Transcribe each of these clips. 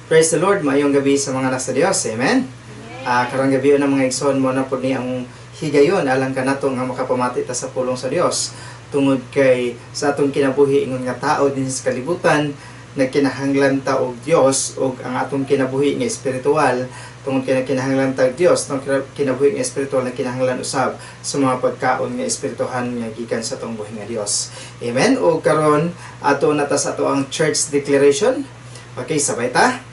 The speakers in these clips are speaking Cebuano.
Praise the Lord, maayong gabi sa mga nasa Dios. Amen. Karong gabi na, mga igsoon, mao na pud ni ang higayon alang kanato nga makapamati ta sa pulong sa Dios. Tungod kay sa atong kinabuhi ingon nga tao din sa kalibutan, nagkinahanglan ta og Dios ug ang atong kinabuhi nga espiritual. Tungod kay nagkinahanglan ta og Dios, atong kinabuhi nga espiritual nagkinahanglan usab sa mga pagkaon nga espirituhan nga gikan sa atong buhi nga Dios. Amen. Ug karon ato na ta sa ato ang church declaration. Okay, sabay ta.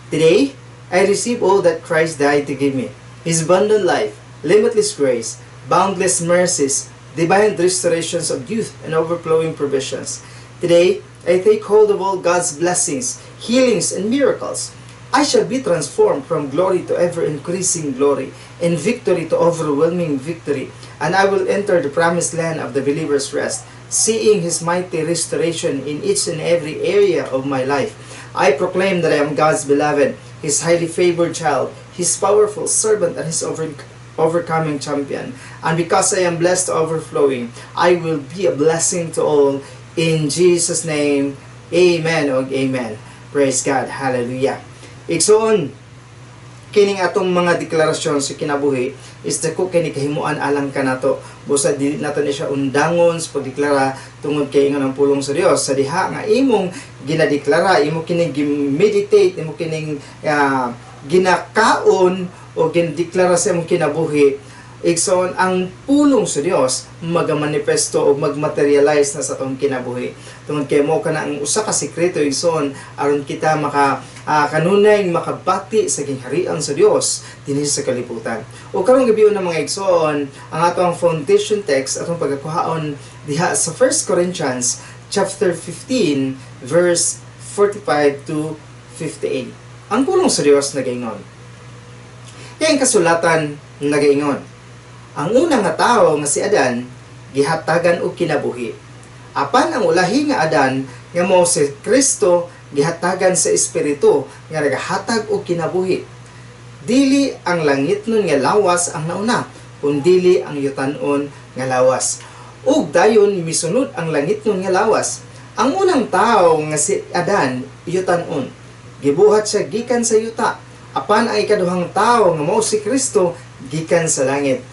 Today, I receive all that Christ died to give me: His abundant life, limitless grace, boundless mercies, divine restorations of youth, and overflowing provisions. Today, I take hold of all God's blessings, healings, and miracles. I shall be transformed from glory to ever increasing glory, and victory to overwhelming victory, and I will enter the promised land of the believer's rest, seeing His mighty restoration in each and every area of my life. I proclaim that I am God's beloved, His highly favored child, His powerful servant, and His overcoming champion. And because I am blessed to overflowing, I will be a blessing to all. In Jesus' name, amen og amen. Praise God. Hallelujah. Igsoon, kining atong mga deklarasyon sa kinabuhi is dako kay ni kahimuan alang kanato. Busa dili nato ni siya undangon sa pagdeklara, tungod kay ingon ang pulong sa Dios, sa diha nga imong ginadeklara, imo kining gi-meditate, imo kining ginakaon o ginadeklara sa imong kinabuhi, igsoon, ang pulong sa Dios magamanifesto o magmaterialize na sa atong kinabuhi. Tungod kay mao kana ang usa ka sekreto, igsoon, aron kita maka kanunay makabati sa gingharian sa Dios dinhi sa kalibutan. O karong gabi na, mga igsoon, ang ato ang foundation text atong pagkakuhaon diha sa 1 Corinthians chapter 15 verse 45 to 58. Ang pulong sa Dios nagaingon. Kaya ang kasulatan nagaingon: "Ang una nga tawo nga si Adan gihatagan og kinabuhi. Apan ang ulahi nga Adan nga mao si Kristo gihatagan sa espiritu nga nagahatag og kinabuhi. Dili ang langitnon nga lawas ang nauna, kundili ang yutanon nga lawas. Ug dayon misunod ang langitnon nga lawas. Ang unang tawo nga si Adan yutanon. Gibuhat siya gikan sa yuta. Apan ang ikaduhang tawo nga mao si Kristo gikan sa langit.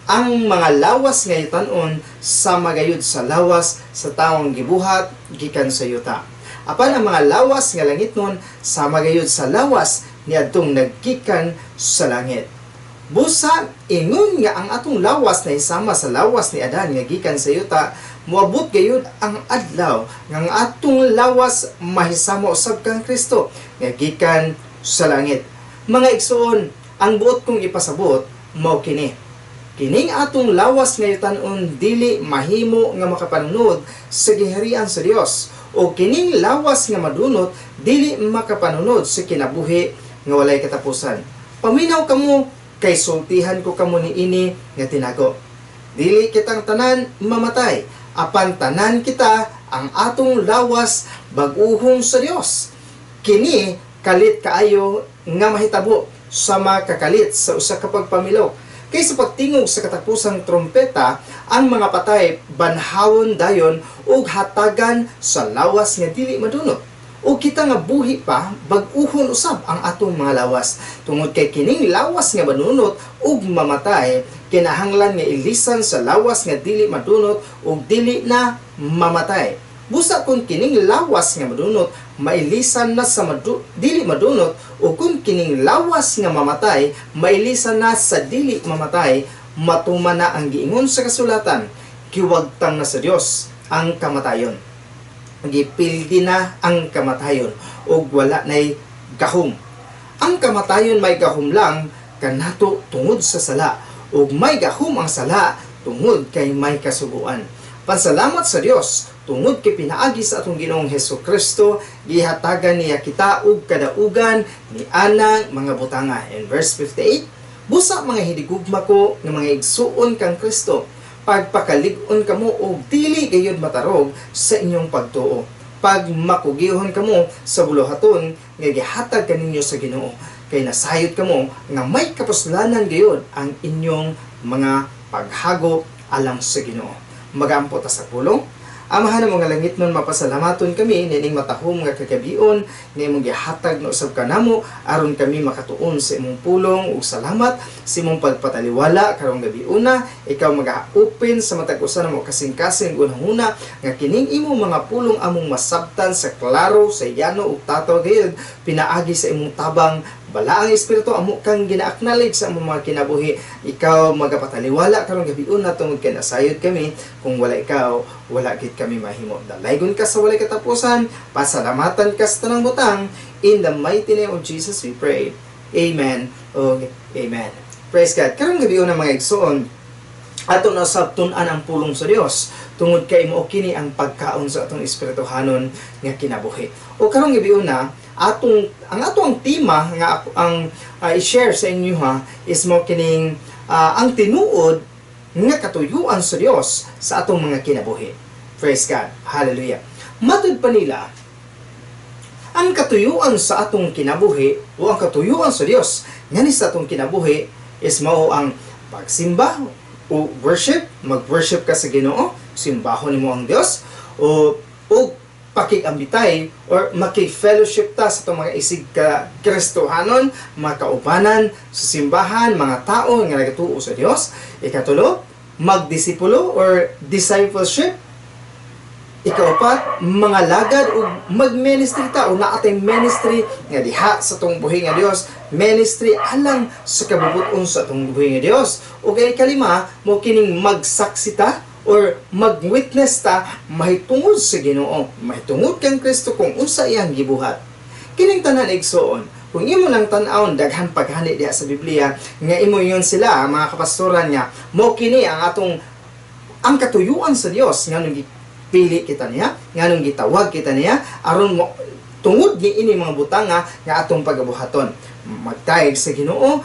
Ang mga lawas nga yutanon sama gayud sa lawas sa tawong gibuhat gikan sa yuta. Apan ang mga lawas nga langitnon sama gayud sa lawas niadtong naggikan sa langit. Busa ingon nga ang atong lawas na isama sa lawas ni Adan nga gikan sa yuta, moabot gayud ang adlaw nga ang atong lawas mahisama usab kang Kristo nga gikan sa langit. Mga igsoon, ang buot kong ipasabot mao kini: kining atong lawas nga yutanon dili mahimo nga makapanunod sa giharian sa Dios, o kining lawas nga madunot dili makapanunod sa kinabuhi nga walay katapusan. Paminaw kamo, kay sultihan ko kamo niini nga tinago. Dili kitang tanan mamatay, apan tanan kita ang atong lawas bag-uhon sa Dios. Kini kalit kaayo nga mahitabo, sama kakalit sa usa ka pagpamilok. Kay sa pagtingog sa katapusang trompeta, ang mga patay banhawon dayon ug hatagan sa lawas nga dili madunot. Ug kita nga buhi pa, bag-uhon usab ang atong mga lawas. Tungod kay kining lawas nga madunot ug mamatay, kinahanglan nga ilisan sa lawas nga dili madunot ug dili na mamatay. Busa kung kining lawas nga madunot mailisan na sa dili madunot, o kung kining lawas nga mamatay mailisan na sa dili mamatay, matuman na ang giingon sa kasulatan, 'Giwagtang na sa Dios ang kamatayon. Gipildi na ang kamatayon ug wala nay gahom. Ang kamatayon may gahom lang kanato tungod sa sala, ug may gahom ang sala tungod kay may kasuguan. Pasalamat sa Dios tungod kay pinaagi sa atong Ginoong Hesus Kristo gihatagan niya kita og kadaugan ni anang mga butanga.' In verse 58, "Busa mga hinigugma ko nga mga igsuon kang Kristo, pagpakalig-on kamo og dili gayud matarog sa inyong pagtuo. Pagmakugihon kamo sa buluhaton nga gihatag kaninyo sa Ginoo, kay nasayod kamo nga may kapuslanan gayud ang inyong mga paghago alang sa Ginoo." Magampo ta sa pulong. Amahan nga langitnon, mapasalamaton kami niining matahom nga kagabion nga imong gihatag na usab kanamo aron kami makatuon sa imong pulong, ug salamat sa imong pagpataliwala karong gabiuna. Ikaw maga-open sa matag usa namo kasing-kasing hunahuna nga kining imong mga pulong among masabtan sa klaro, sa yano ug tataw gayud, pinaagi sa imong tabang. Balaang Espiritu, amo kang gina-acknowledge sa among mga kinabuhi. Ikaw magapataliwala karong gabiuna tungod kay nasayod kami. Kung wala ikaw, wala gid kami mahimo. Dalaygon ka sa walay katapusan, pasalamatan ka sa tanang butang. In the mighty name of Jesus we pray. Amen ug amen. Praise God. Karong gabiuna, mga igsoon, ato na usab tun-an ang pulong sa Dios tungod kay mao kini ang pagkaon sa atong espirituhanon nga kinabuhi. O karong gabiuna, atong ang atong tema nga ako ang i-share sa inyo ha is mo kining ang tinuod nga katuyuan sa Dios sa atong mga kinabuhi. Praise God. Hallelujah. Matud pa nila, ang katuyuan sa atong kinabuhi o ang katuyuan sa Dios ngani sa atong kinabuhi is mao ang pagsimba o worship, mag-worship ka sa Ginoo, simbahon nimo ang Dios o pakigambitay or maki-fellowship ta sa atong mga isig ka Kristohanon, mga kaubanan sa simbahan, mga tao nga nagatuo sa Dios. Ikatulo, magdisipulo or discipleship. Ikaupat, mga lagad ug mag-ministry ta o naa tay ministry nga diha sa atong buhi nga Dios, ministry alang sa kabubuton sa atong buhi nga Dios. Ug ang ikalima, mo kining magsaksi ta or mag-witness ta mahitungod sa Ginoo, mahitungod kang Kristo, kung unsa iyang gibuhat. Kining tanan, igsoon, kung imo lang tan-awon, daghan paghani diha sa Biblia nga imo yon sila mga kapastoran nga mo kini ang atong ang katuyuan sa Dios, nganong gipili kita niya, nganong gitawag kita niya, aron mo tungod ni ini mga butanga nga atong pagabuhaton: magdayeg sa Ginoo,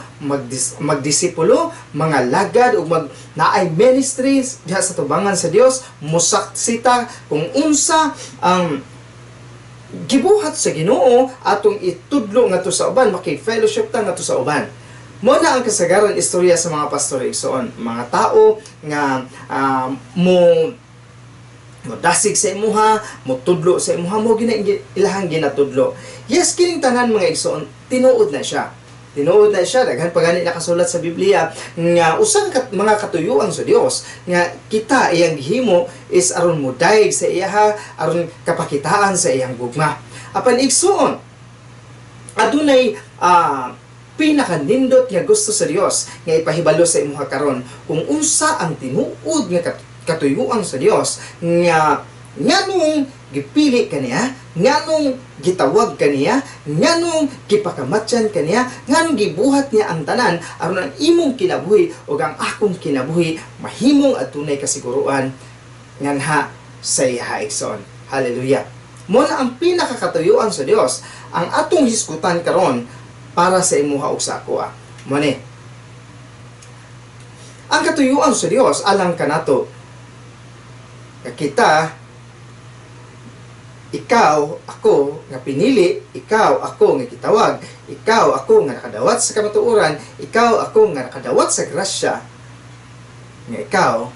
magdisipulo, mga lagad ug mag naay ministries diha sa tubangan sa Dios, musaksita kung unsa ang gibuhat sa Ginoo, atong itudlo ngadto sa uban, maki-fellowship ta ngadto sa uban. Mo na ang kasagaran istorya sa mga pastor, igsoon, mga tao nga mo mo dasig sa imuha, mo tudlo sa imuha, mo gina ilahang ginatudlo. Yes, kining tanan, mga igsoon, tinuod na siya. Tinuod na siya, daghan pa gani nakasulat sa Biblia nga usang mga katuyuan sa Dios nga kita iyang gihimo is aron mo dayeg sa iyaha, aron kapakitaan sa iyang gugma. Apan igsoon, adunay pinakanindot nga gusto sa Dios nga ipahibalo sa imuha karon kung unsa ang tinuod nga katuyuan sa Dios nga nganong gipili kaniya, nganong gitawag kaniya, nganong gipakamatyan kaniya, nganong gibuhat niya ang tanan aron ang imong kinabuhi ug ang akong kinabuhi mahimong adunay kasiguruan nganha sa iya, igsoon. Hallelujah. Mo na ang pinakakatuyuan sa Dios ang atong hisgutan karon para sa imuha ug sa akoa. Mo ni ang katuyuan sa Dios alang kanato nga kita, ikaw, ako nga pinili, ikaw, ako nga gitawag, ikaw, ako nga nakadawat sa kamatuoran, ikaw, ako nga nakadawat sa grasya, nga ikaw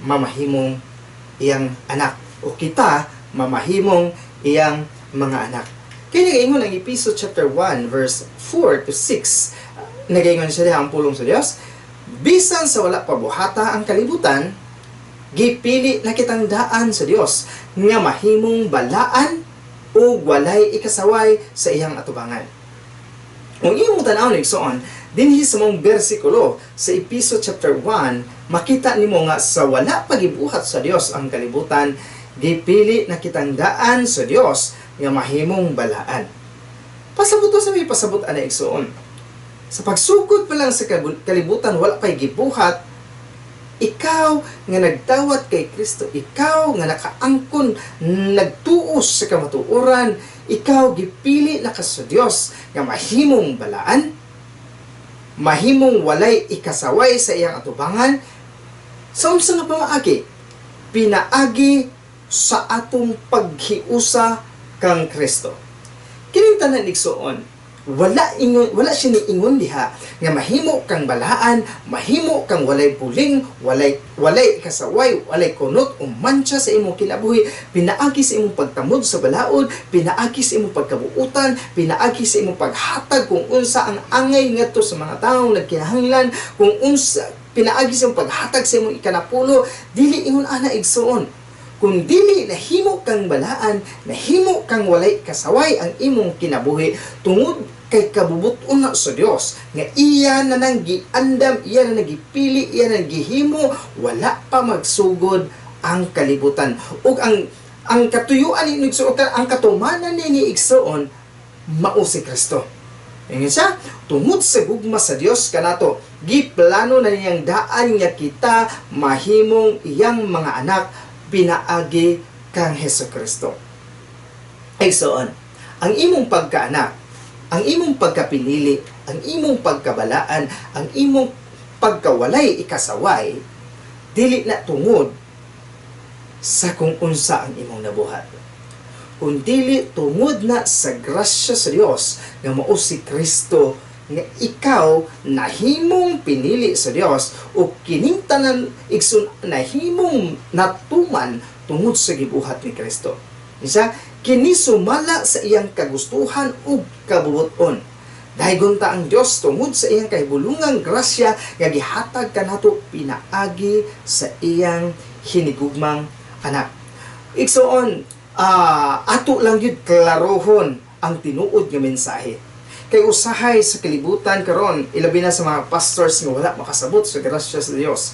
mamahimong iyang anak o kita mamahimong iyang mga anak. Kaya nagaingon ang Epeso chapter 1 verse 4 to 6. Nagaingon siya diha ang pulong sa Dios, bisan sa wala pa buhata ang kalibutan, gipili na kitang daan sa Dios nga mahimong balaan o walay ikasaway sa iyang atubangan. Kung imong tan-awon, igsoon, dinhi sa mong bersikulo sa Epeso chapter 1, makita nimo nga sa wala pagibuhat sa Dios ang kalibutan, gipili na kitang daan sa Dios nga mahimong balaan. Pasabot to sa may pasabot ana, igsoon. Sa pagsugod pa lang sa kalibutan, wala pa'y gibuhat, ikaw nga nagdawat kay Kristo, ikaw nga nakaangkon, nagtuos sa kamatuoran, ikaw gipili na ka sa Dios nga mahimong balaan, mahimong walay ikasaway sa iyang atubangan. Sa unsa nga pamaagi? Pinaagi sa atong paghiusa kang Kristo. Kining tanan, igsoon, Wala siya niingon diha nga mahimo kang balaan, mahimo kang walay puling, walay kasaway, walay kunot o mantsa sa imong kinabuhi pinaagi sa imong pagtamod sa balaod, pinaagi sa imong pagkabuutan, pinaagi sa imong paghatag kung unsa ang angay ngadto sa mga tawo nagkinahanglan, kung unsa pinaagi sa imong paghatag sa imong ikanapulo. Dili ingon ana, igsuon. Kung dili nahimo kang balaan, nahimo kang walay kasaway ang imong kinabuhi tungod kay kabubut-on na sa Dios nga iya na nang giandam, iya na nang gipili, iya na nang gihimo wala pa magsugod ang kalibutan. Ug ang katuyuan ni igsuon, ang katumanan ni igsuon, mao si Kristo. Ingon siya, tungod sa gugma sa Dios kanato, giplano na niyang daan nga kita mahimong iyang mga anak pinaagi kang Hesus Kristo. Igsoon, ang imong pagkaanak, ang imong pagkapinili, ang imong pagkabalaan, ang imong pagkawalay ikasaway, dili na tungod sa kung unsa ang imong nabuhat, kung dili tungod na sa grasya sa Dios nga mao si Kristo, nga ikaw nahimong pinili sa Dios, o kining tanan, igsoon, nahimong natuman tungod sa gibuhat ni Kristo. Isa, kini sumala sa iyang kagustuhan ug kabubuton. Daygon ta ang Dios tungod sa iyang kahibulungang grasya nga gihatag kanato pinaagi sa iyang hinigugmang anak. Igsoon, ato lang gyud klarohon ang tinuod nga mensahe. Kay usahay sa kalibutan karon, ilabi na sa mga pastors nga wala makasabot sa grasya sa Dios.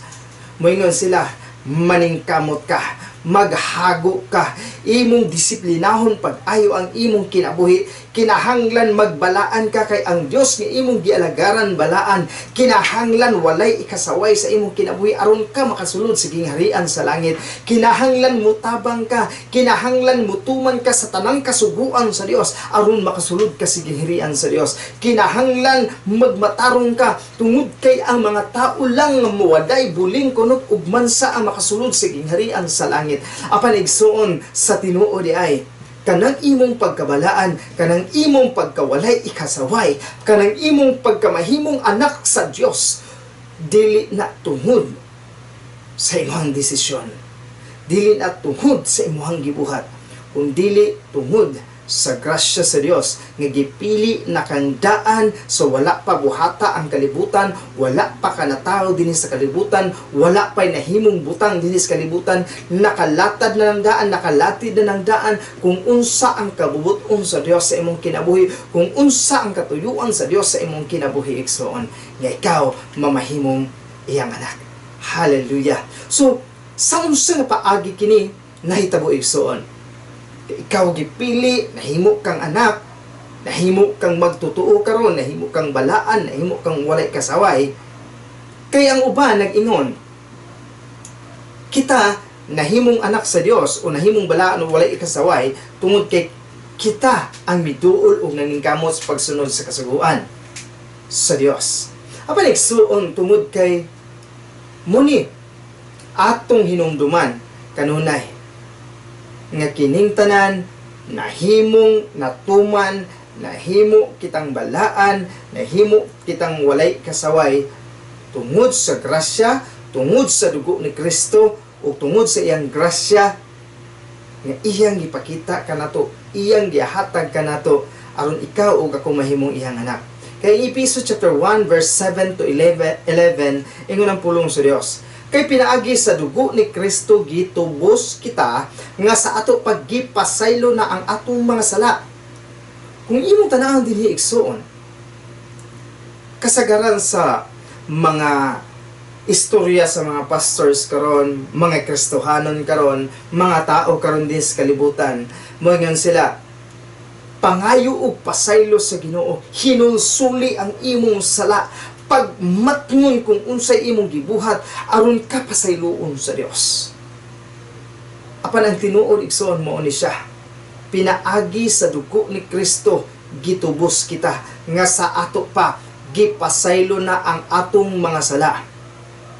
Moingon sila, maningkamot ka, maghago ka, imong disiplinahon pag-ayo ang imong kinabuhi, kinahanglan magbalaan ka kay ang Dios nga imong gialagaran balaan, kinahanglan walay ikasaway sa imong kinabuhi aron ka makasulod sa gingharian sa langit, kinahanglan mutabang ka, kinahanglan mutuman ka sa tanang kasuguan sa Dios aron makasulod ka sa gingharian sa Dios, kinahanglan magmatarong ka tungod kay ang mga tao lang nga muwaday buling, kunot ug mansa ang makasulod sa gingharian sa langit. Apan igsuon, sa tinuod ay kanang imong pagkabalaan, kanang imong pagkawalay ikasaway, kanang imong pagkamahimong anak sa Dios, dili na tungod sa imong desisyon. Dili na tungod sa imong gibuhat, kung dili tungod sa grasya sa Dios nga gipili na kang daan so wala pa buhata ang kalibutan, wala pa kanatao dinhi sa kalibutan, wala pa nahimong butang dinhi sa kalibutan, nakalatad na ng daan, nakalatid na ng daan kung unsa ang kabubuton sa Dios sa imong kinabuhi, kung unsa ang katuyuan sa Dios sa imong kinabuhi, igsoon, nga ikaw mamahimong iyang anak. Hallelujah. So sa unsa nga paagi kini nahitabo, igsoon? Ikaw gipili, nahimo kang anak, nahimo kang magtutuo karon, nahimo kang balaan, nahimo kang walay kasaway. Kay ang uban nag-ingon, kita nahimong anak sa Dios o nahimong balaan o walay ikasaway tungod kay kita ang miduol og naningkamot sa pagsunod sa kasuguan sa Dios. Apan igsuon, tungod kay muni atong hinumduman kanunay nga kining tanan nahimong natuman, nahimo kitang balaan, nahimo kitang walay kasaway tungod sa grasya, tungod sa dugo ni Kristo ug tungod sa iyang grasya nga iyang gipakita kanato, iyang gihatag kanato aron ikaw ug ako mahimong iyang anak. Kay Epeso chapter 1 verse 7 to 11, ingon ang pulong sa Dios, "Kay pinaagi sa dugo ni Kristo gitubos kita nga sa ato paggipasaylo na ang atong mga sala." Kung imong tanawon dinhi, igsuon, kasagaran sa mga istorya sa mga pastors karon, mga Kristohanon karon, mga tao karon din sa kalibutan, moingon sila, pangayo og pasaylo sa Ginoo, hinulsuli ang imong sala, pagmatngon kung unsay imong gibuhat aron ka pasayloon sa Dios. Apan ang tinuod, igsoon, mao ni siya. Pinaagi sa dugo ni Kristo gitubos kita nga sa ato pa gipasaylo na ang atong mga sala.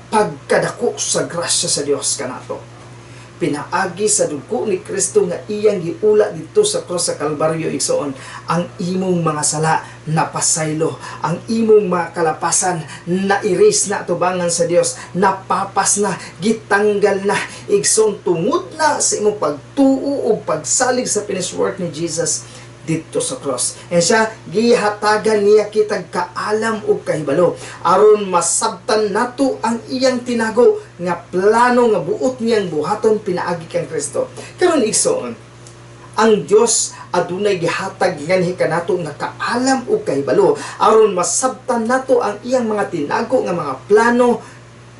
Pagkadako sa grasya sa Dios kanato. Pinaagi sa dugo ni Kristo nga iyang giula didto sa cross sa Kalbaryo, igsoon, ang imong mga sala napasaylo, ang imong mga kalapasan na erase na atubangan sa Dios, napapas na, gitanggal na, igsoon, tungod na sa imong pagtuo ug pagsalig sa finished work ni Jesus didto sa cross. And siya, gihatagan niya kitag kaalam ug kahibalo aron masabtan nato ang iyang tinago nga plano nga buot niyang buhaton pinaagi kang Kristo. Karon, igsoon, ang Dios adunay gihatag nganhi kanato nga kaalam ug kahibalo aron masabtan nato ang iyang mga tinago nga mga plano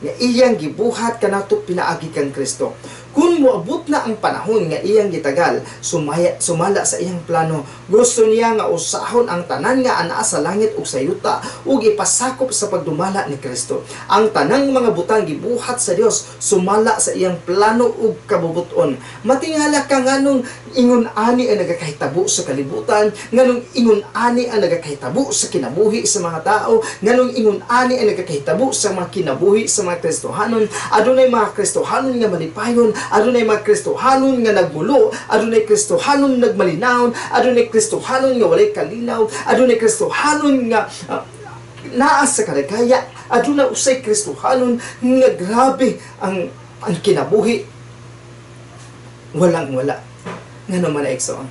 nga iyang gibuhat kanato pinaagi kang Kristo. Kung moabot na ang panahon nga iyang gitagal sumala sa iyang plano, gusto niya nga usahon ang tanan nga anaa sa langit ug sa yuta ug ipasakop sa pagdumala ni Kristo. Ang tanang mga butang gibuhat sa Dios sumala sa iyang plano ug kabubuton. Matingala ka nganong ingon ani ang nagakahitabo sa kalibutan, nganong ingon ani ang nagakahitabo sa kinabuhi sa mga tao, nganong ingon ani ang nagakahitabo sa mga kinabuhi sa mga Kristohanon. Adunay mga Kristohanon nga malipayon, adunay mga Kristohanon nga nagmulo, adunay Kristohanon nagmalinawon, adunay Kristohanon nga walay kalinaw, adunay Kristohanon nga naa sa kadagaya, aduna usay Kristohanon nga grabe ang kinabuhi, walang wala. Ngano man, igsoon?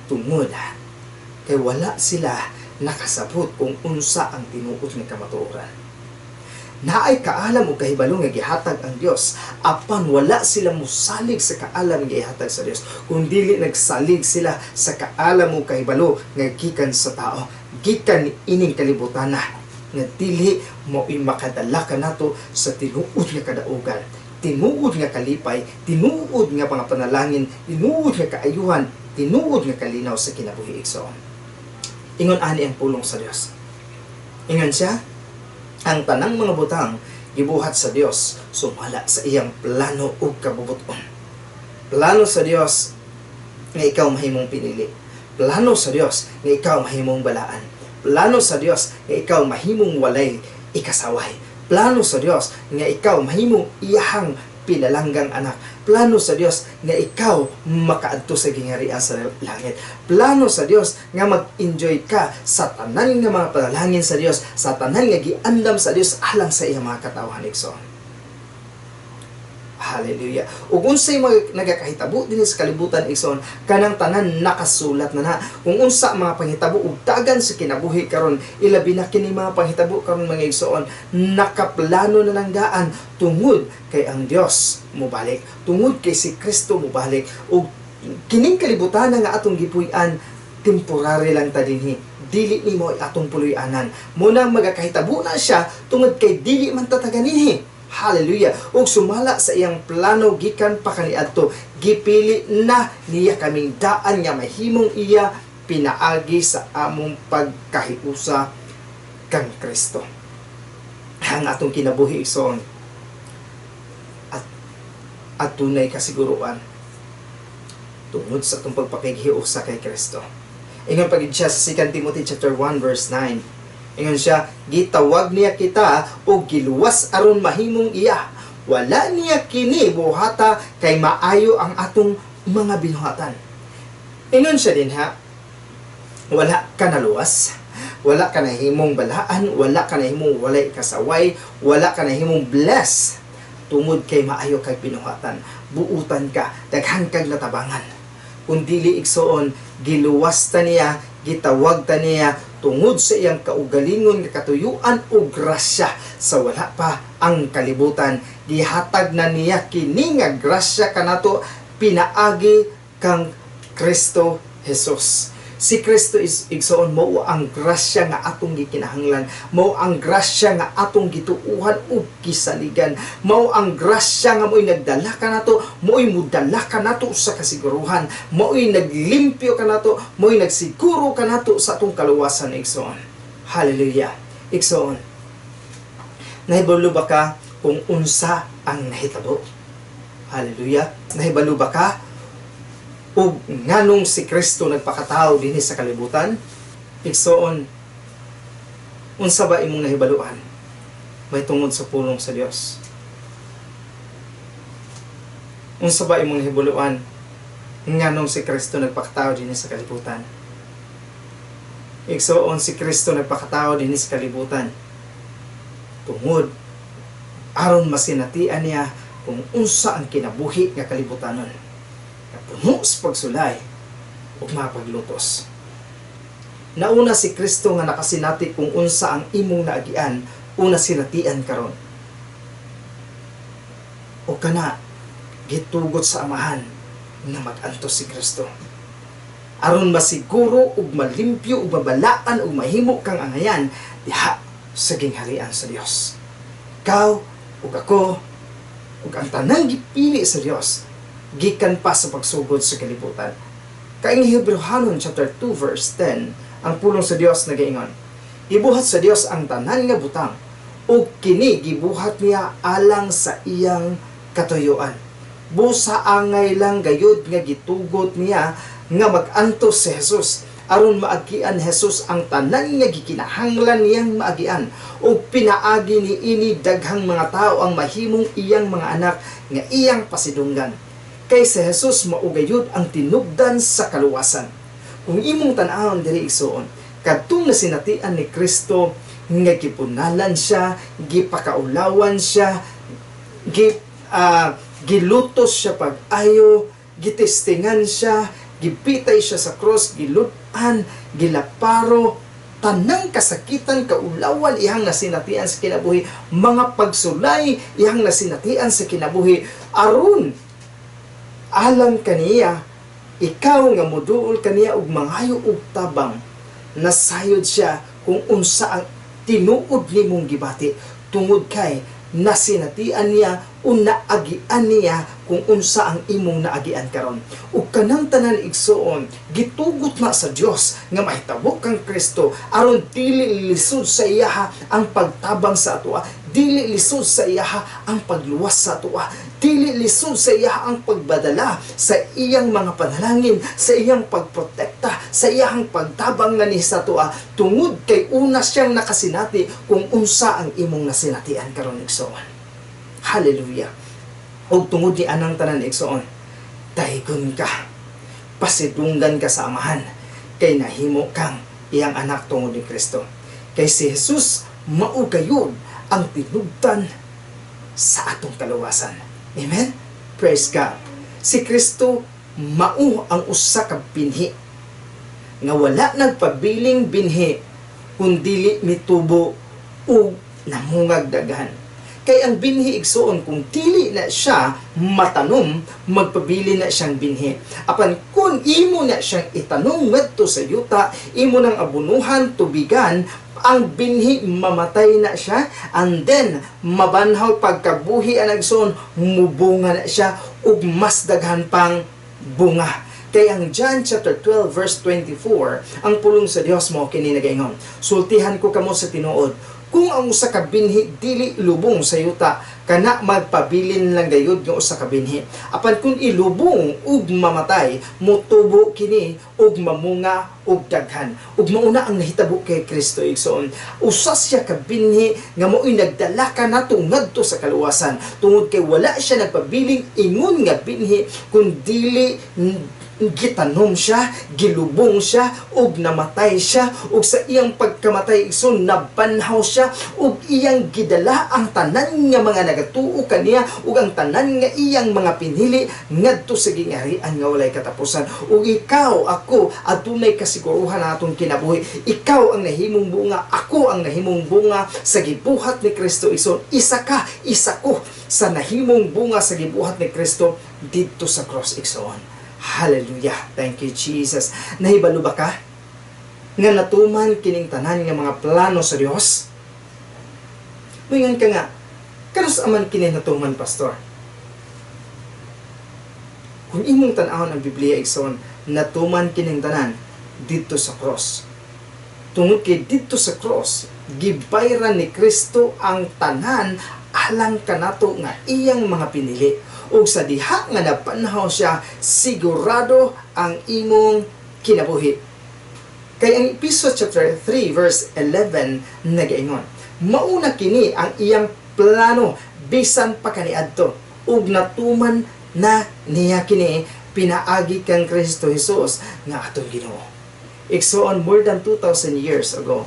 Tungod kay wala sila nakasabot kung unsa ang tinuod nga kamatuoran. Naay kaalam o kahibalo nga gihatag ang Dios, apan wala sila musalig sa kaalam nga gihatag sa Dios, kun dili nagsalig sila sa kaalam o kahibalo nga gikan sa tao, gikan ining kalibutan na nga dili mo makadala kanato sa tinuod nga kadaugan, tinuod nga kalipay, tinuod nga mga panalangin, tinuod nga kaayuhan, tinuod nga kalinaw sa kinabuhi, igsoon. Ingon ani ang pulong sa Dios. Ingon siya, ang tanang mga butang gibuhat sa Dios sumala sa iyang plano ug kabubuton. Plano sa Dios nga ikaw mahimong pinili. Plano sa Dios nga ikaw mahimong balaan. Plano sa Dios nga ikaw mahimong walay ikasaway. Plano sa Dios nga ikaw mahimong iyahang pinalanggang anak. Plano sa Dios nga ikaw makaadto sa gingharian sa langit. Plano sa Dios nga mag-enjoy ka sa tanan nga mga panalangin sa Dios, sa tanan nga giandam sa Dios alang sa iyang mga katawhan, igsoon. Hallelujah. Ug unsay mga nagakahitabo dinhi sa kalibutan, igsoon, kanang tanan nakasulat na na. Kung unsa mga panghitabo ug dagan sa kinabuhi karon, ilabi na kini mga panghitabo karon, mga igsoon, nakaplano na nang daan tungod kay ang Dios mobalik, tungod kay si Kristo mobalik, ug kining kalibutan nga atong gipuy-an, temporary lang ta dinhi, dili nimo atong puloy-anan. Munang magakahitabo na siya tungod kay dili man ta taga dinhi. Hallelujah. Ug sumala sa iyang plano gikan pa kaniadto, gipili na niya kaming daan nga mahimong iya pinaagi sa among pagkahiusa kang Kristo. Ang atong kinabuhi, igsoon, at adunay kasiguruan tungod sa atong pagpakighiusa kay Kristo. Ingon pa gid siya sa 2 Timothy chapter 1 verse 9. Ingon siya, gitawag niya kita og giluwas aron mahimong iya. Wala niya kini buhata kay maayo ang atong mga binuhatan. Ingon siya dinha, wala ka naluwas, wala ka nahimong balaan, wala ka nahimong walay kasaway, wala ka nahimong bless tungod kay maayo kag binuhatan. Buutan ka, daghan kag natabangan. Kung dili, igsoon, giluwas ta niya, gitawag ta niya tungod sa iyang kaugalingon nga katuyuan o grasya sa wala pa ang kalibutan. Gihatag na niya kini nga grasya kanato pinaagi kang Kristo Jesus. Si Kristo is, igsoon, mao ang grasya nga atong gikinahanglan, mao ang grasya nga atong gituuhan ug gisaligan, mao ang grasya nga mo'y nagdala kanato, mo'y mudala kanato sa kasiguruhan, mo'y naglimpyo kanato, mo'y nagsiguro kanato sa atong kaluwasan, igsoon. Hallelujah. Igsoon, nahibalo ba ka kung unsa ang nahitabo? Hallelujah. Nahibalo ba ka ug nganong si Kristo nagpakatao dinhi sa kalibutan? Igsoon, unsa ba imong nahibaluan may tungod sa pulong sa Dios? Unsa ba imong nahibuluan nganong si Kristo nagpakatao dinhi sa kalibutan? Igsoon, si Kristo nagpakatao dinhi sa kalibutan tungod aron masinatian niya kung unsa ang kinabuhi nga kalibutanon nga puno sa pagsulay ug mga paglutos. Nauna si Kristo nga nakasinati kung unsa ang imong naagian o nasinatian karon. O kana gitugot sa Amahan nga mag-antos si Kristo aron masiguro ug malimpyo ug mabalaan ug mahimo kang angayan diha sa gingharian sa Dios. Ikaw ug ako ug ang tanang gipili sa Dios gikan pa sa pagsugod sa kalibutan. Kay ang Hebreohanon chapter 2 verse 10, ang pulong sa Dios nagaingon, "Gibuhat sa Dios ang tanan nga butang ug kini gibuhat niya alang sa iyang katuyuan." Busa angay lang gayud nga gitugot niya nga mag-antos si Jesus aron maagian Jesus ang tanan nga gikinahanglan niyang maagian, ug pinaagi ni ini daghang mga tao ang mahimong iyang mga anak nga iyang pasidunggan. Kay si Jesus mao gayud ang tinubdan sa kaluwasan. Kung imong tan-awon diri, igsuon, kadtong nasinatian ni Kristo nga gipunalan siya, gipakaulawan siya, gilutos siya pag-ayo, gitestingan siya, gipitay siya sa cross, gilud-an, gilaparo, tanang kasakitan, kaulawan iyang nasinatian sa kinabuhi, mga pagsulay iyang nasinatian sa kinabuhi, aron alang kaniya, ikaw nga muduol kaniya ug mangayo og tabang, nasayod siya kung unsa ang tinuod nimong gibati tungod kay nasinatian niya o naagian niya kung unsa ang imong naagian karon. Ug kanang tanan, igsuon, gitugot na sa Dios nga mahitabo kang Kristo aron dili lisod sa iyaha ang pagtabang sa atoa, dili lisod sa iyaha ang pagluwas sa atoa, dili lisod sa iyaha ang pagbadala sa iyang mga panalangin, sa iyang pagprotekta, sa iyang pagtabang na ni sa atoa, tungod kay una siyang nakasinati kung unsa ang imong nasinatian karon, igsoon. Hallelujah. Ug tungod ni anang tanan, igsoon, daygon ka. Pasidunggan ka sa Amahan kay nahimo kang iyang anak tungod ni Kristo. Kay si Jesus mao gayud ang tinubdan sa atong kaluwasan. Amen? Praise God. Si Kristo mao ang usa ka binhi nga wala nagpabiling binhi kung dili mitubo ug namungag daghan. Kay ang binhi, igsuon, kung dili na siya matanom, magpabili na siyang binhi. Apan kung imo na siyang itanom ngadto sa yuta, imo nang abunuhan, tubigan, ang binhi mamatay na siya, and then mabanhaw pagkabuhi ang igsoon, mubunga na siya ug mas daghan pang bunga. Kay ang John chapter 12 verse 24, ang pulong sa Dios mao kini nagaingon, "Sultihan ko kamo sa tinuod, kung ang usa ka binhi dili ilubong sa yuta, kana magpabilin lang gayud nga usa ka binhi. Apan kung ilubong ug mamatay, motubo kini ug mamunga ug daghan." Ug mauna ang nahitabo kay Kristo, igsoon. Usa siya ka binhi nga mao'y nagdala kanato ngadto sa kaluwasan tungod kay wala siya nagpabiling ingon nga binhi kun dili gitanom siya, gilubong siya, ug namatay siya, ug sa iyang pagkamatay, igsoon, nabanhaw siya, ug iyang gidala ang tanan nga mga nagatuo kaniya, ug ang tanan nga iyang mga pinili ngadto sa gingharian nga walay katapusan. Ug ikaw, ako, adunay kasiguruhan na atong kinabuhi. Ikaw ang nahimong bunga, ako ang nahimong bunga sa gibuhat ni Kristo, igsoon. Isa ka, isa ko sa nahimong bunga sa gibuhat ni Kristo didto sa cross, igsoon. Hallelujah. Thank you, Jesus. Nahibalo ba ka nga natuman kining tanan nga mga plano sa Dios? Muingon ka nga, "Kanus-a man kini natuman, pastor?" Kung imong tan-awon ang Biblia, igsoon, natuman kining tanan didto sa cross. Tungod kay didto sa cross, gibayran ni Kristo ang tanan alang kanato nga iyang mga pinili. Ug sa diha nga nabanhaw siya, sigurado ang imong kinabuhi. Kay ang Epeso chapter 3 verse 11 nagaingon, "Mauna kini ang iyang plano bisan pa kaniadto ug natuman Na niya kini pinaagi kang Kristo Jesus nga atong Ginoo. Igsoon, more than 2,000 years ago,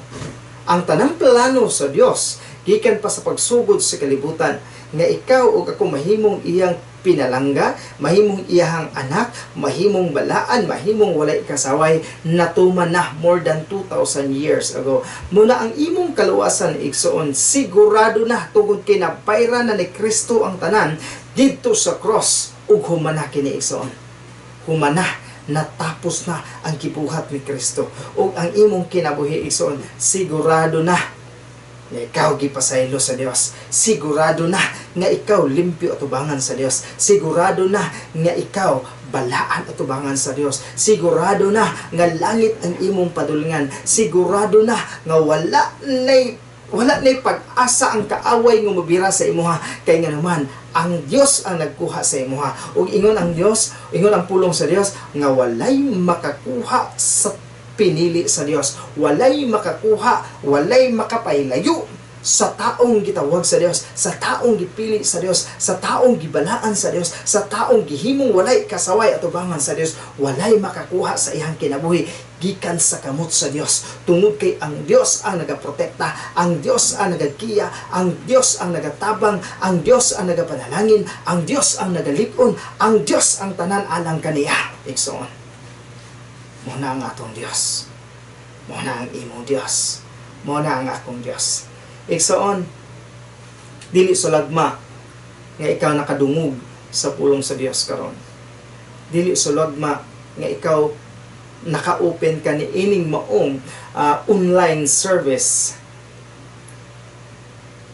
ang tanang plano sa Dios gikan pa sa pagsugod sa kalibutan nga ikaw ug ako mahimong iyang pinalangga, mahimong iyahang anak, mahimong balaan, mahimong walay kasaway, natuman na more than 2,000 years ago. Muna ang imong kaluwasan, igsoon, sigurado na tungod kay nabayran na ni Kristo ang tanan didto sa cross ug humana kini, igsoon. Humana, natapos na ang gibuhat ni Kristo. Ug ang imong kinabuhi, igsoon, sigurado na nga ikaw gipasaylo sa Dios. Sigurado na nga ikaw limpyo atubangan sa Dios. Sigurado na nga ikaw balaan atubangan sa Dios. Sigurado na nga langit ang imong padulngan. Sigurado na nga wala nay pag-asa ang kaaway nga mobira sa imuha kay nga naman ang Dios ang nagkuha sa imuha. Ug ingon ang Dios, ingon ang pulong sa Dios nga walay makakuha sa pinili sa Dios. Walay makakuha, walay makapaylayo sa taong gitawag sa Dios, sa taong gipili sa Dios, sa taong gibalaan sa Dios, sa taong gihimong walay kasaway atubangan sa Dios, walay makakuha sa iyang kinabuhi gikan sa kamot sa Dios. Tungod kay ang Dios ang nagaprotekta, ang Dios ang nagagiya, ang Dios ang nagatabang, ang Dios ang nagapanalangin, ang Dios ang nagalig-on, ang Dios ang tanan alang kaniya. Igsoon, mao na ang atong Dios. Mao na ang imong Dios. Mao na ang akong Dios. Igsoon, dili sulagma nga ikaw nakadungog sa pulong sa Dios karon. Dili sulagma nga ikaw naka-open ka ni ining maong online service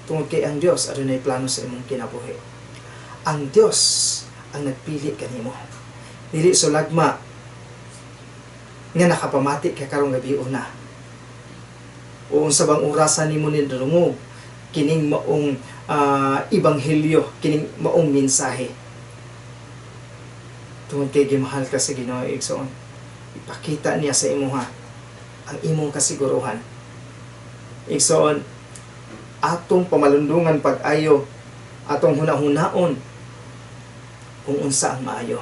tungod kay ang Dios adunay plano sa imong kinabuhi. Ang Dios ang nagpili kanimo. Dili sulagma nga nakapamati ka karong gabi una. O unsa bang orasan nimo nidungog kining maong ebanghelyo, kining maong mensahe. Tungod kay gimahal ka sa Ginoo, igsoon. Ipakita niya sa imuha ang imong kasiguruhan. Igsoon, atong pamalundungan pag-ayo, atong hunahunaon kung unsa ang maayo.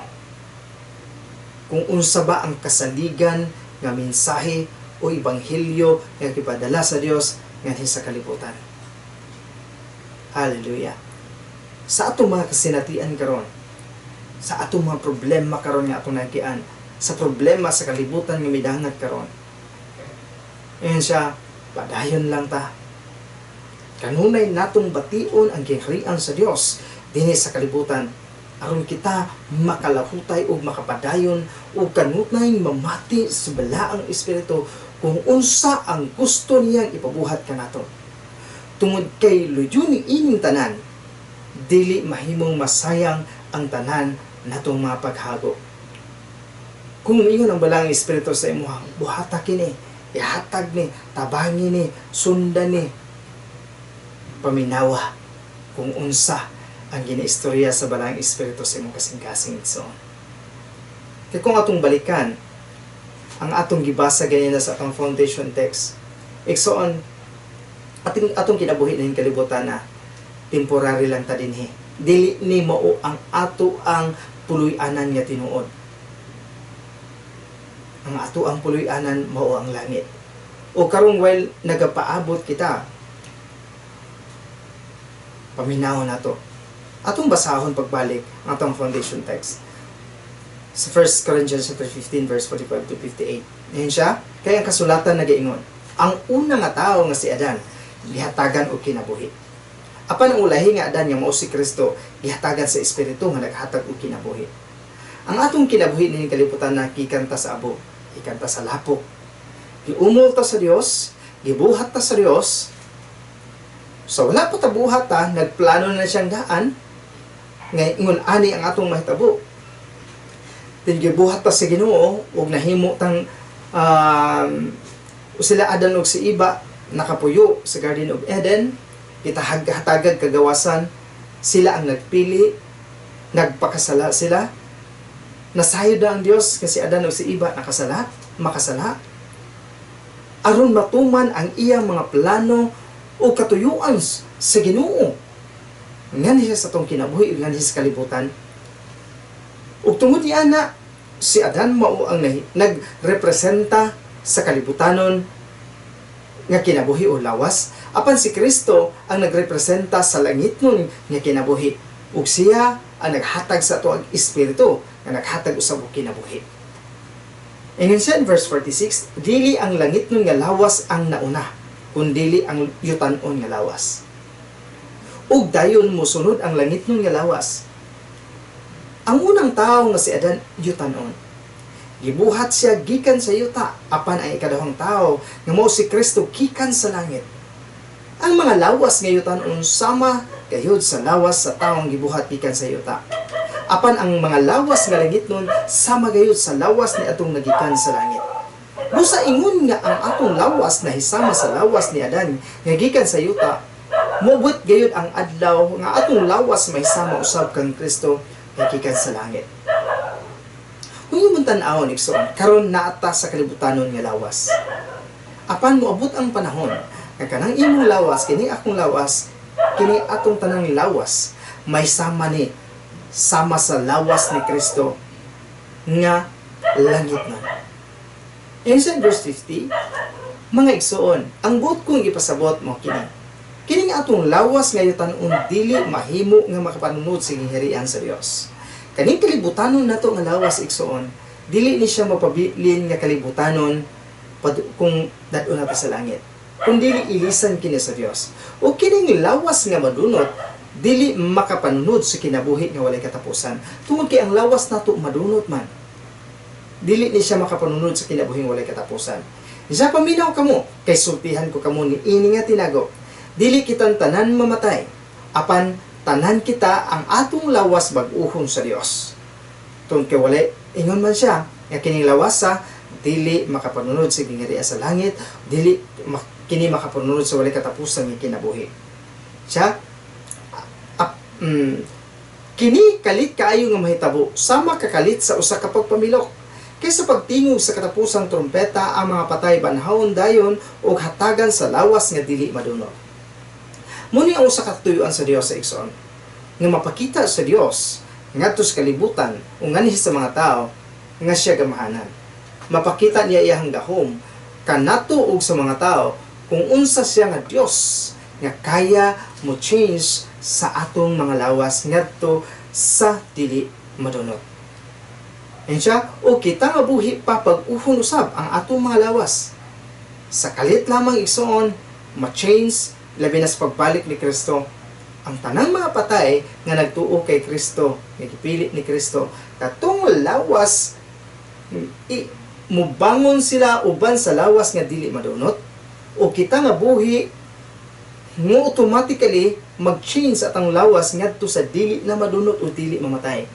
Kung unsa ba ang kasaligan nga mensahe o ebanghelyo nga gipadala sa Dios nganhi sa kalibutan. Hallelujah. Sa atong mga kasinatian karon, sa atong mga problema karon nga atong nagian, sa problema sa kalibutan nga midangat karon. Ayan siya, padayon lang ta. Kanunay natong bation ang gingharian sa Dios dinhi sa kalibutan aron kita makalahutay ug makapadayon ug kanunay mamati sa Balaang Espiritu kung unsa ang gusto niyang ipabuhat kanato. Tungod kay luyo ni ining tanan, dili mahimong masayang ang tanan natong mga paghago. Kung ingon ang Balaang Espiritu sa imuha, buhata kini, ihatag ni, tabangi ni, sundan ni, paminawa kung unsa ang ginaistorya sa Balaang Espiritu sa imong kasing-kasing, igsoon. Kaya kung atong balikan, ang atong gibasa ganina sa atong foundation text, igsoon, atong kinabuhi na kalibutan na temporary lang ta dinhi. Dili ni mao ang ato ang puloy-anan nga tinuod. Ang ato ang puloy-anan mao ang langit. O karong while nagapaabot kita, paminaw nato. Atong basahon pagbalik ang atong foundation text. Sa 1 Corinthians chapter 15 verse 45 to 58. Ayan siya. Kaya ang kasulatan nagaingon, "Ang una nga tao nga si Adan, gihatagan og kinabuhi. Apan ang ulahi nga Adan nga mao si Kristo, gihatagan sa Espiritu nga naghatag og kinabuhi." Ang atong kinabuhi nining kalibutan na gikan ta sa abo, gikan ta sa lapok. Giumol ta sa Dios, gibuhat ta sa Dios. So wala pa ta buhat ta, nagplano na siyang daan nga ingon ani ang atong mahitabo. Then gibuhat ta sa Ginoo ug nahimo tang sila Adan ug si Eva nakapuyo sa Garden of Eden, gitahag-hatagag kagawasan, sila ang nagpili, nagpakasala sila. Nasayod na ang Dios kasi Adan ug si Eva nakasala, makasala. Aron matuman ang iyang mga plano o katuyuan sa Ginoo nganhi siya sa atong kinabuhi, nganhi sa kalibutan. Ug tungod niana, si Adan mao ang nagrepresenta sa kalibutanon nga kinabuhi o lawas, apan si Kristo ang nagrepresenta sa langitnon nga kinabuhi, ug siya ang naghatag sa ato ang espiritu nga naghatag usab og kinabuhi. Ingon siya in verse 46, dili ang langitnon nga lawas ang nauna, kundili ang yutanon nga lawas. Ug dayon mosunod ang langitnon nga lawas. Ang unang tao nga si Adan, yutanon. Gibuhat siya gikan sa yuta, apan ang ikaduhang tao nga mao si Kristo gikan sa langit. Ang mga lawas nga yutanon sama gayud sa lawas sa taong gibuhat gikan sa yuta. Apan ang mga lawas nga langitnon sama gayud sa lawas ni atong nagikan sa langit. Busa ingon nga ang atong lawas nahisama sa lawas ni Adan nga gikan sa yuta, moabot gayud ang adlaw nga atong lawas mahisama usab kang Kristo nga gikan sa langit. Kung imong tan-awon, igsoon, karon naa ta sa kalibutanon nga lawas. Apan moabot ang panahon nga kanang imong lawas, kini akong lawas, kini atong tanang lawas may sama ni sama sa lawas ni Kristo nga langitnon. In verse 50, "Mga igsoon, ang buot kong ipasabot mao kini. Kining atong lawas nga yutanon dili mahimo nga makapanunod sa gingharian sa Dios." Kaning kalibutanon nato nga lawas, igsoon, dili ni siya mapabilin nga kalibutanon kung dad-on nato sa langit, kung dili ilisan kini sa Dios. O kining lawas nga madunot dili makapanunod sa kinabuhi nga walay katapusan. Tungod kay ang lawas nato madunot man, dili ni siya makapanunod sa kinabuhing walay katapusan. Siya, "Paminaw kamo, kay sultihan ko kamo ni ini nga tinago. Dili kitang tanan mamatay, apan tanan kita ang atong lawas bag-uhon sa Dios." Tungod kay walay, ingon man siya, nga kining lawas sa dili makapanunod sa gingharian sa langit, dili kini makapanunod sa walay katapusan nga kinabuhi. Siya, "Kini kalit kaayo nga mahitabo, sama kakalit sa usa ka pagpamilok. Kay sa pagtingog sa katapusang trumpeta, ang mga patay banhawon dayon ug hatagan sa lawas nga dili madunot." Mao ni ang usa ka katuyuan sa Dios sa igsoon, nga mapakita sa Dios ngadto sa kalibutan o nganhi sa mga tao nga siya gamahanan. Mapakita niya iyang gahom kanato ug sa mga tao kung unsa siya nga Dios nga kaya mo change sa atong mga lawas ngadto sa dili madunot. And siya, o kita nga buhi pa, bag-uhon usab ang atong mga lawas. Sa kalit lamang, igsoon, ma-change, labi na sa pagbalik ni Kristo, ang tanang mga patay nga nagtuo kay Kristo, nga gipili ni Kristo, katong lawas, mubangon sila uban sa lawas nga dili madunot, o kita nga buhi, mo automatically mag-change atong lawas ngadto sa dili na madunot o dili mamatay.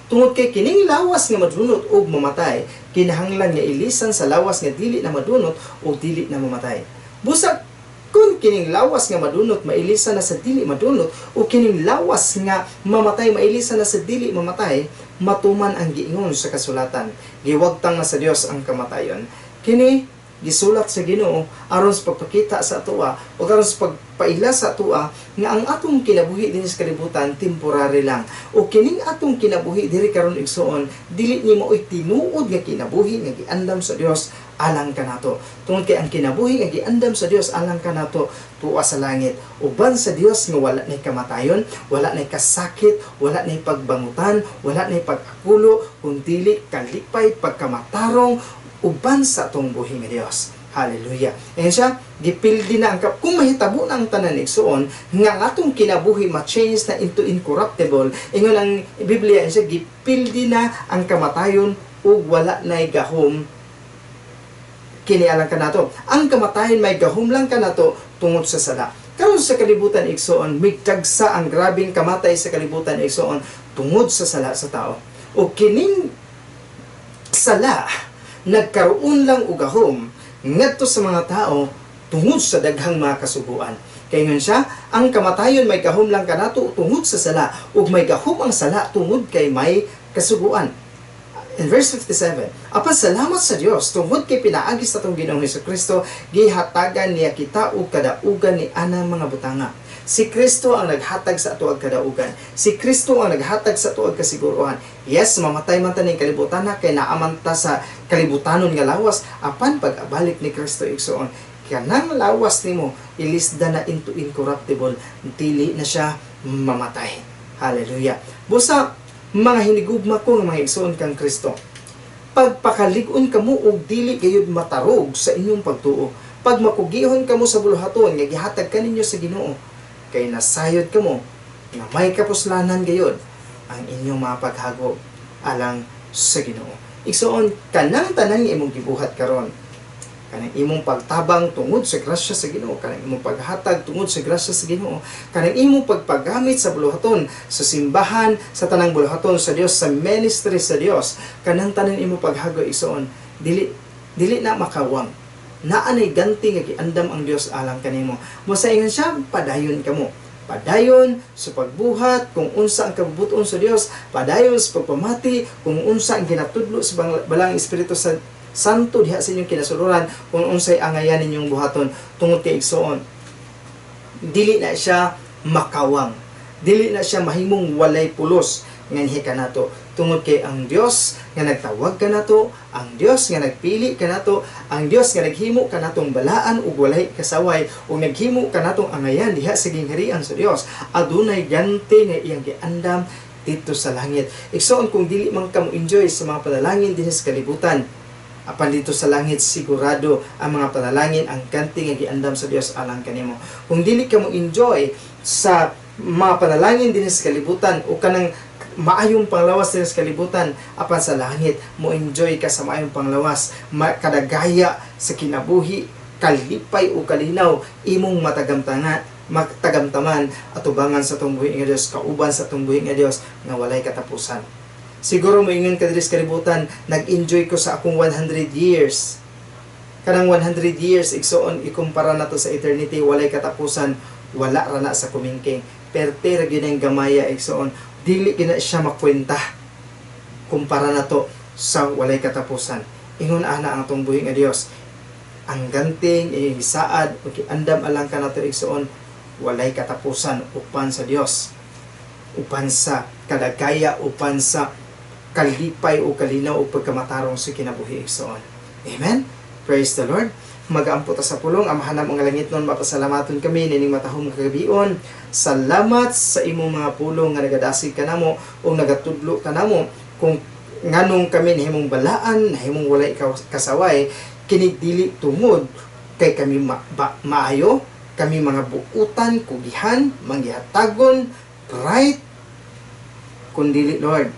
Tungod kay kining lawas nga madunot ug mamatay, kinahanglan nga ilisan sa lawas nga dili na madunot o dili na mamatay. Busag kung kining lawas nga madunot mailisan na sa dili madunot o kining lawas nga mamatay mailisan na sa dili mamatay, matuman ang giingon sa kasulatan, "Giwagtang na sa Dios ang kamatayon." Kini gisulat sa Ginoo aron sa pagpakita sa atoa o aron sa pagpaila sa atoa nga ang atong kinabuhi dinhi sa kalibutan temporary lang. O kining atong kinabuhi diri karon, igsoon, dili ni maoy tinuod nga kinabuhi nga giandam sa Dios alang kanato. Tungod kay ang kinabuhi nga giandam sa Dios alang kanato tuwa sa langit uban sa Dios nga wala nay kamatayon, wala nay kasakit, wala nay pagbangutan, wala nay pag-akulo, kun dili kalipay, pagkamatarong uban sa atong buhi nga Dios. Hallelujah. Ayan siya, gipildi na ang kung mahitabo na ang tanan, igsuon, nga ang atong kinabuhi ma-change na into incorruptible, ingon ang Biblia siya, gipildi na ang kamatayon ug wala nay gahom kini alang kanato. Ang kamatayon may gahom lang kanato tungod sa sala. Karon sa kalibutan, igsoon, migtagsa ang grabing kamatay sa kalibutan, igsoon, tungod sa sala sa tao. O kining sala nagkaroon lang og gahom ngadto sa mga tao tungod sa daghang mga kasuguan. Kay ingon siya, ang kamatayon may gahom lang kanato tungod sa sala ug may gahom ang sala tungod kay may kasuguan. In verse 57, "Apan salamat sa Dios tungod kay pinaagi sa atong Ginoong Kristo gihatagan niya kita og kadaugan ni anang mga butanga." Si Kristo ang naghatag sa ato og kadaugan. Si Kristo ang naghatag sa ato og kasiguruhan. Yes, mamatay man ta ning kalibutan na kay naaman ta sa kalibutanon nga lawas, apan pag-abalik ni Kristo, igsoon, kanang lawas nimo ilisda na into incorruptible, dili na siya mamatay. Hallelujah. Busa mga hinigugma ko nga mga igsoon kang Kristo, pagpakalig-on kamo og dili gayud matarog sa inyong pagtuo. Pagmakugihon kamo sa buluhaton nga gihatag kaninyo sa Ginoo, kay nasayod kamo nga may kapuslanan gayud ang inyong mga paghago alang sa Ginoo. Igsoon, kanang tanan nga imong gibuhat karon, kanang imong pagtabang tungod sa grasya sa Ginoo, kanang imong paghatag tungod sa grasya sa Ginoo, kanang imong pagpagamit sa buluhaton sa simbahan, sa tanang buluhaton sa Dios, sa ministry sa Dios, kanang tanan imong paghago, igsoon, dili dili na makawang. Naa nay ganti nga giandam ang Dios alang kanimo. Mo sa ingon siya, padayon kamo. Padayon sa pagbuhat kung unsa ang kabubut-on sa Dios, padayon sa pagpamati kung unsa ang ginatudlo sa Balaang Espiritu sa Santo diha sa inyong kinasuluran, kung unsay angayan ninyong buhaton, tungod kay, igsoon, dili na siya makawang, dili na siya mahimong walay pulos nganhi kanato, tungod kay ang Dios nga nagtawag kanato, ang Dios nga nagpili kanato, ang Dios nga naghimo kanatong balaan ug walay kasaway ug naghimo kanatong angayan diha sa gingharian sa Dios, adunay ganti nga iyang giandam dito sa langit. Igsoon, kung dili man ka mo enjoy sa mga panalangin dinhi sa kalibutan, apan dito sa langit sigurado ang mga panalangin, ang ganti nga giandam sa Dios alang kanimo. Kung dili ka mo enjoy sa mga panalangin dinhi sa kalibutan o kanang maayong panglawas dinhi sa kalibutan, apan sa langit mo enjoy ka sa maayong panglawas, kadagaya sa kinabuhi, kalipay o kalinaw imong matagamtaman atubangan sa atong buhi nga Dios, kauban sa atong buhi nga Dios nga walay katapusan. Siguro moingon ka diri sa kalibutan, "Nag-enjoy ko sa akong 100 years." Kanang 100 years, igsoon, ikumpara nato sa eternity, walay katapusan, wala ra na sa kumingking. Perte ra gyud ang gamaya, igsoon. Dili gyud na siya makwenta kumpara nato sa walay katapusan. Ingon ana ang atong buhi nga Dios. Ang ganting gisaad o giandam alang kanato, igsoon, walay katapusan upan sa Dios. Upan sa kadagaya, upan sa kalipay o kalinaw o pagkamatarong sa kinabuhi, igsoon. Amen? Praise the Lord. Magaampo ta sa pulong. Amahan namo nga langitnon, mapasalamaton kami nining matahom nga kagabion. Salamat sa imong mga pulong nga nagadasig kanamo o nagatudlo kanamo kung nganong kami nahimong balaan, nahimong walay kasaway, kini dili tungod kay kami maayo, kami mga buutan, kugihan, manggihatagon, right, kundili, Lord,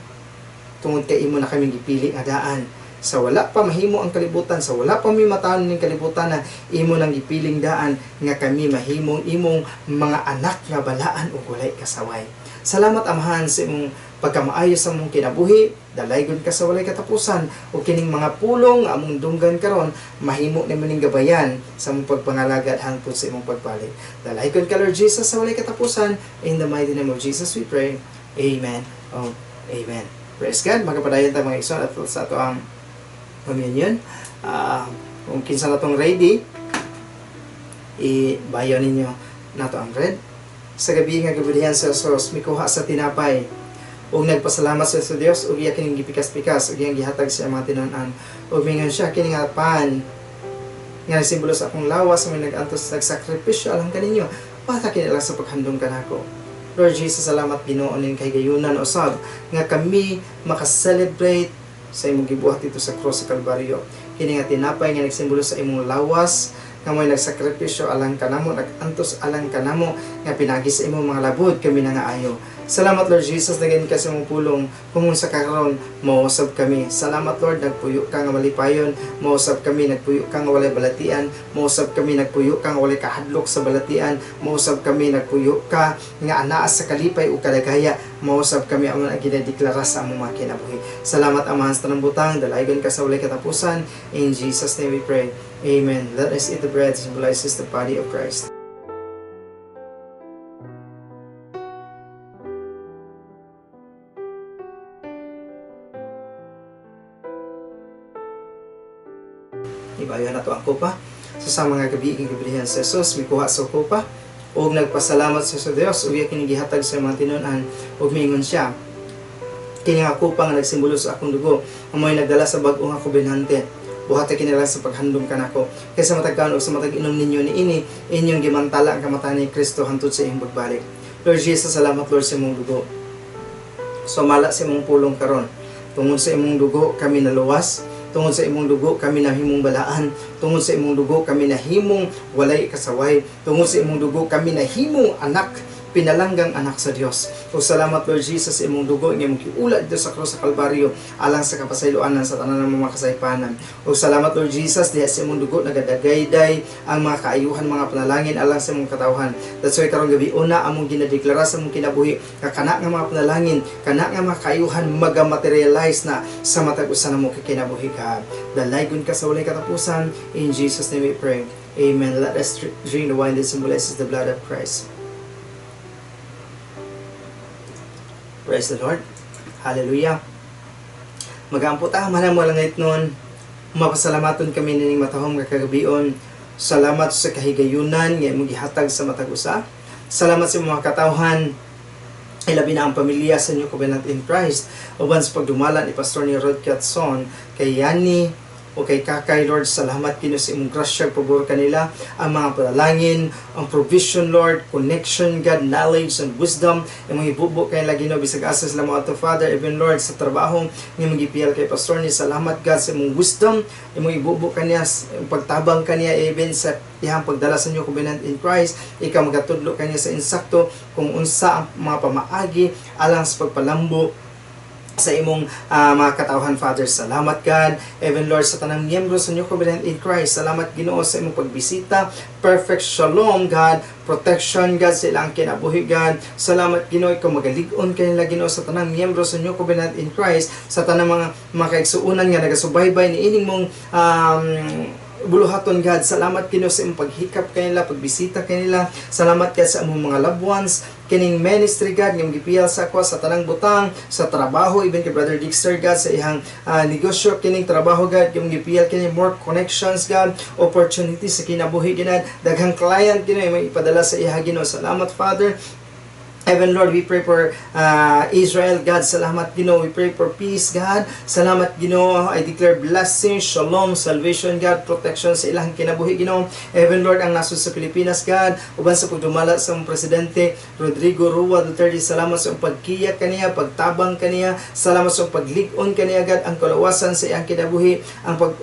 tungod kay imo na kami gipili nga daan. Sa wala pa mahimo ang kalibutan, sa wala pa mi matanon ning kalibutan na imo nang gipiling daan nga kami mahimong imong mga anak nga balaan ug walay kasaway. Salamat, Amahan, sa imong pagkamaayo sa among kinabuhi. Dalaygon ka sa walay katapusan ug kining mga pulong nga among dunggan karon mahimo nimo ning gabayan sa among pagpangalagad hangtod sa imong pagbalik. Dalaygon ka, Lord Jesus, sa walay katapusan. In the mighty name of Jesus we pray. Amen. Oh, amen. Praise God. Magapadayon ta, mga igsoon, at sa atoang communion. Kung kinsa na tong ready, i-bayo ninyo nato ang bread. Sa gabi nga gibulihan sa Jesus, mikuha sa tinapay ug nagpasalamat siya sa Dios ug iya kining gipikas-pikas ug iyang gihatag sa mga tinun-an. Ug mingon siya, "Kini nga pan nga simbolo sa akong lawas nga nag-antos, nagsakripisyo alang kaninyo. Buhata kini lang sa paghandom kanako." Lord Jesus, salamat Ginoo ning kahigayunan usab nga kami maka-celebrate sa imong gibuhat dito sa cross sa Kalbaryo. Kini nga tinapay nga nagsimbolo sa imong lawas nga mo'y nagsakripisyo alang kanamo, nag-antos alang kanamo, nga pinagi sa imong mga labod kami nangaayo. Salamat, Lord Jesus, nagain ka sa imong pulong kung sa karon mausab kami. Salamat, Lord, nagpuyo ka nga malipayon, mausab kami, nagpuyo ka nga walay balatian, mausab kami, nagpuyo ka nga walay kahadlok sa balatian, mausab kami, nagpuyo ka nga anaa sa kalipay o kadagaya, mausab kami, amo ang ginadeklara sa among mga kinabuhi. Salamat, Amahan, sa tanang butang, dalaygon ka sa walay katapusan. In Jesus' name we pray. Amen. Let us eat the bread symbolizes the body of Christ. Ibayo na to ang kopa. Sa mga gabi ing gibilihan sa Jesus, mikuha sa kopa ug nagpasalamat siya sa Dios ug iya kini gihatag sa mga tinun-an ug miingon siya, Kini nga kupa nga nagsimbolo sa akong dugo, ang mo'y nagdala sa bag-o nga kobenante. Buhata kini lang sa paghandom kanako. Kay sa matag kaon ug sa matag inom ninyo niini, inyong gimantala ang kamatayon ni Kristo hantod sa iyang pagbalik. Lord Jesus, salamat, Lord, sa imong dugo. Sumala sa imong pulong karon. Tungod sa imong dugo kami naluwas. Tungod sa imong dugo kami nahimong balaan. Tungod sa imong dugo kami nahimong walay kasaway. Tungod sa imong dugo kami nahimong anak, pinalanggang anak sa Dios. O salamat, Lord Jesus, sa imong dugo nga imong giula dito sa krus sa Kalbaryo alang sa kapasayloanan sa tanan ng mga kasaypanan. O salamat, Lord Jesus, diha sa imong dugo nagadagayday ang mga kaayuhan, mga panalangin alang sa imong katawhan. That's why karong gabi una among ginadeklara sa among kinabuhi nga kana nga mga panalangin, kana nga mga kaayuhan maga-materialize na sa matag usa namo ka kinabuhi ka. Dalaygon ka sa walay katapusan. In Jesus' name we pray. Amen. Let us drink the wine that symbolizes the blood of Christ. Praise the Lord. Hallelujah. Magaampo ta, Amahan nga langitnon. Mapasalamaton kami nining matahom nga kagabion. Salamat sa kahigayunan nga imong gihatag sa matag usa. Salamat sa imong mga katawhan, ilabi na ang pamilya sa New Covenant in Christ uban sa pagdumala ni Pastor ni Rod Catson, kay Yani o kay Kakay. Lord, salamat Ginoo sa imong grasya, pabor kanila, ang mga panalangin, ang provision, Lord, connection, God, knowledge and wisdom imong ibubo kay Ginoo bisag asa sila mo ato, Father. Even, Lord, sa trabaho nga imong gipiyal kay Pastor ni, salamat, God, sa imong wisdom imong ibubo kaniya, imong pagtabang kaniya, even sa iyang pagdala sa New Covenant in Christ. Ikaw magatudlo kaniya sa insakto kung unsa ang mga pamaagi alang sa pagpalambo sa imong mga katawhan, Father. Salamat, God. Even, Lord, sa tanang miyembro sa New Covenant in Christ. Salamat, Ginoo, sa imong pagbisita. Perfect shalom, God. Protection, God, sa ilang kinabuhi, God. Salamat, Ginoo, ikaw magalig-on kanila, Ginoo, sa tanang miyembro sa New Covenant in Christ, sa tanang mga kaigsuonan nga nagasubaybay ni ining mong buluhaton, God. Salamat, Ginoo, sa imong paghikap kanila, pagbisita kanila. Salamat, God, sa imong mga loved ones, kining ministry, God, nga gipiyal sa ako sa tanang butang, sa trabaho, even kay Brother Dexter, God, sa iyang negosyo, kining trabaho, God, yung gipiyal kini, more connections, God, opportunities sa kinabuhi, God, daghang client, Ginoo, may ipadala sa iya, Ginoo. Salamat, Father. Heaven Lord, we pray for Israel, God. Salamat, Ginoo. We pray for peace, God. Salamat, Ginoo. I declare blessing, shalom, salvation, God, protection sa ilang kinabuhi, Ginoo. Heaven Lord, ang nasod sa Pilipinas, God, uban sa pagdumala sa among presidente Rodrigo Roa Duterte, salamat sa iyong pagkiya kaniya, pagtabang kaniya. Salamat sa iyong paglig-on kaniya, God, ang kalawasan sa iyang kinabuhi,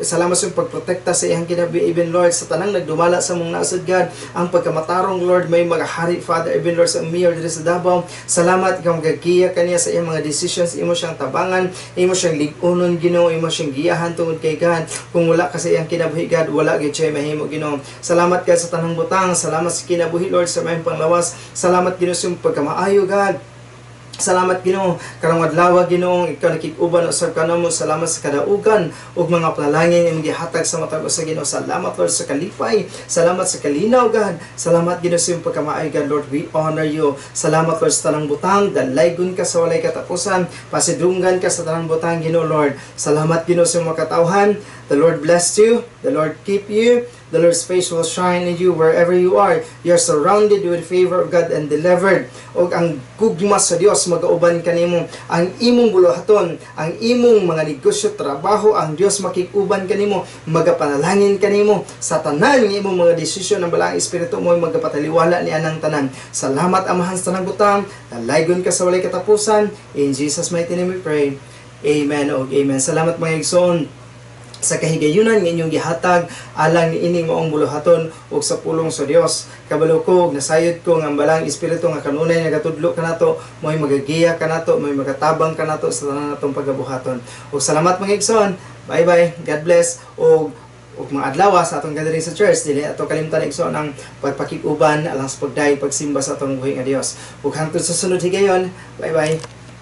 salamat sa iyong pagprotekta sa iyang kinabuhi, even, Lord, sa tanang nagdumala sa among nasod, God, ang pagkamatarong, Lord, may magahari, Father, even, Lord, sa mayor diri sa Davao. Salamat, ikaw magagiya kaniya sa iyang mga decisions, imo siyang tabangan, imo siyang lig-unon, Ginoo, imo siyang giyahan tungod kay God. Kung wala ka sa iyang kinabuhi, God, wala gyud siya mahimo, Ginoo. Salamat, God, sa tanang butang. Salamat sa kinabuhi, Lord, sa mayong panglawas. Salamat, Ginoo, sa imong pagkamaayo, God. Salamat, Ginoo karong adlaw, Ginoo, ikaw nakig-uban usab kanamo. Salamat sa kadaugan ug mga panalangin imong gihatag sa matag usa, Ginoo. Salamat, Lord, sa kalipay. Salamat sa kalinaw, God. Salamat, Ginoo, sa imong pagkamaayo, God. Lord, we honor you. Salamat, Lord, sa tanang butang. Dalaygon ka sa walay katapusan. Pasidunggan ka sa tanang butang, Ginoo, Lord. Salamat, Ginoo, sa imong mga katawhan. The Lord bless you. The Lord keep you. The Lord's face will shine in you wherever you are. You are surrounded with favor of God and delivered. Og ang gugma sa Dios magauban kanimo. Ang imong buluhaton, ang imong mga negosyo, trabaho, ang Dios makig-uban kanimo, magapanalangin kanimo sa tanan nga imong mga desisyon. Ang Balaang Espiritu mo magapataliwala ni anang tanan. Salamat, Amahan, sa tanang butang. Dalaygon ka sa walay katapusan. In Jesus' mighty name we pray. Amen og amen. Salamat, mga igsoon, sa kahigayunan nga inyong gihatag alang niining maong buluhaton ug sa pulong sa Dios. Kabalo ko ug nasayod ko nga ang Balaang Espiritu nga kanunay nagatudlo kanato mo'y magagiya kanato, mo'y magatabang kanato sa tanan natong pagabuhaton. Ug salamat, mga igsoon. Bye bye. God bless ug ug mga adlaw sa atong gathering sa church, dili ato kalimtan, igsoon, ang pagpakig-uban alang sa pagdayeg, pagsimba sa atong buhi nga Dios. Ug hangtod sa sunod higayon. Bye bye.